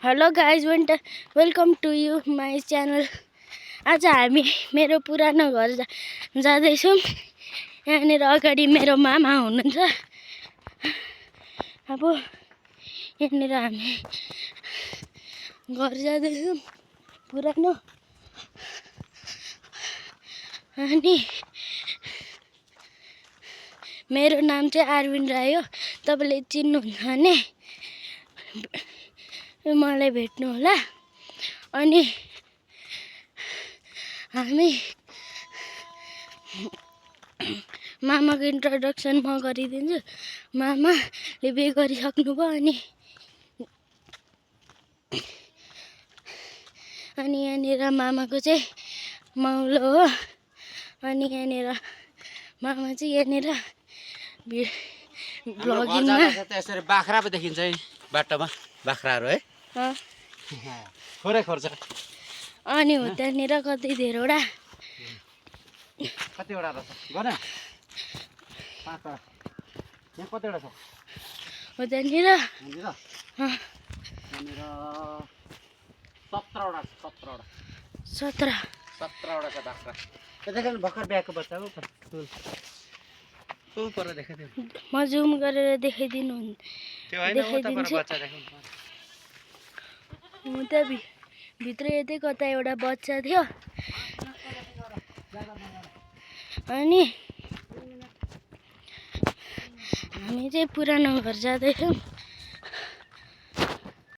Hello guys welcome to you my channel. आज हामी मेरो पुरानो घर जाँदैछौँ। यहाँनिर अगाडि मेरो मामा हुनुहुन्छ। अब यहाँनिर हामी घर जाँदैछौँ पुरानो। अनि मेरो नाम चाहिँ आरविन राई हो। तपाईले चिन्नुहुन्छ भने मलाई भेट्नु होला। अनि हामी मामाको इन्ट्रोडक्सन म गरिदिन्छु। मामाले बिहे गरिसक्नुभयो। अनि यहाँनिर मामाको चाहिँ माउलो हो। अनि यहाँनिर मामा चाहिँ यहाँनिर भ्लगिङमा त्यसरी बाख्रा पो देखिन्छ है बाटोमा। बाख्राहरू है खोरै खोर्छ। अनि हो त्यहाँनिर कति धेरैवटा कतिवटा रहेछ गन 5वटा। यहाँ कतिवटा छ हो त्यहाँनिर 17वटा छ बाख्रा। त्यहाँदेखि भर्खर बिहाको बच्चा हो पर देखाइदियो। म जुम गरेर देखाइदिनु त्यो हैन उता पर बच्चा देखाउनु। म त भित्र यतै कता एउटा बच्चा थियो। अनि हामी चाहिँ पुरानो घर जाँदैछौँ।